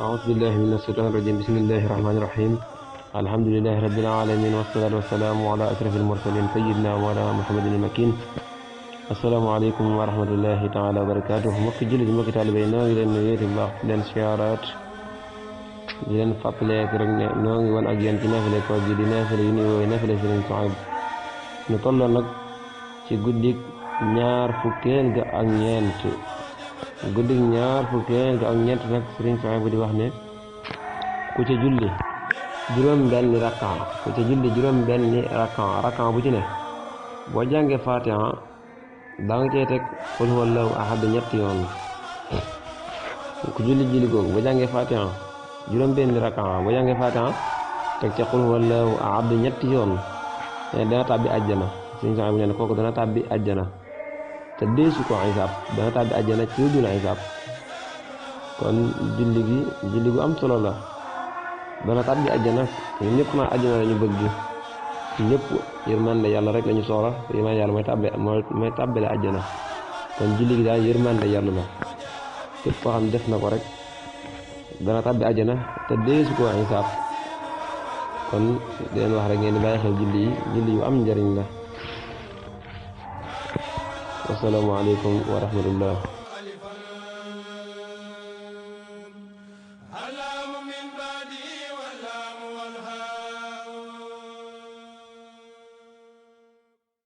أعوذ بالله من الشيطان الرجيم. بسم الله الرحمن الرحيم. الحمد لله رب العالمين، والصلاة والسلام على أشرف المرسلين سيدنا ومولانا محمد المكين. السلام عليكم ورحمة الله تعالى وبركاته. mbokki jullit mbokki taalibe yi noo ngi leen nuyu bu baax di leen siyaaraat di leen fàttaleek rek ne noo ngi woon ak yéen ci naafile koor gi di naafile yu ñuy woowee naafile Sëriñ Suhaybu. ñu tolloon nag ci guddik ñaar fukkeel ga ak ñeent nag Sëriñ Suhaybu di wax ne ku ca julli juróom benni rakkan bu ci ne boo jàngee Faatiha daa nga cee teg qul huwallaahu ahad ñetti yoon. ku julli googu boo jàngee Faatiha juróom benni rakkan boo jàngee Faatiha teg ca qul huwallaahu ahad ñetti yoon dana tàbbi àjjana. Sëriñ Suhaybu nee na kooku dana tàbbi àjjana te deesu ko xisaab, dana tàbbi àjjana ci dul xisaab. kon julli gu am solo la, dana tàbbi àjjana. ñun ñëpp naa àjjana lañu bëgg, ñëpp yërmande yàlla rek lañu soxla. yërmande yàlla mooy tàbbale àjjana. kon julli gi daal yërmande yàlla la, képp koo xam def na ko rek dana tàbbi àjjana te deesu ko xisaab. kon di leen wax rek ngeen di bàyyi xel julli yu am njariñ la. Assalaamu aleykum wa rahmatullah.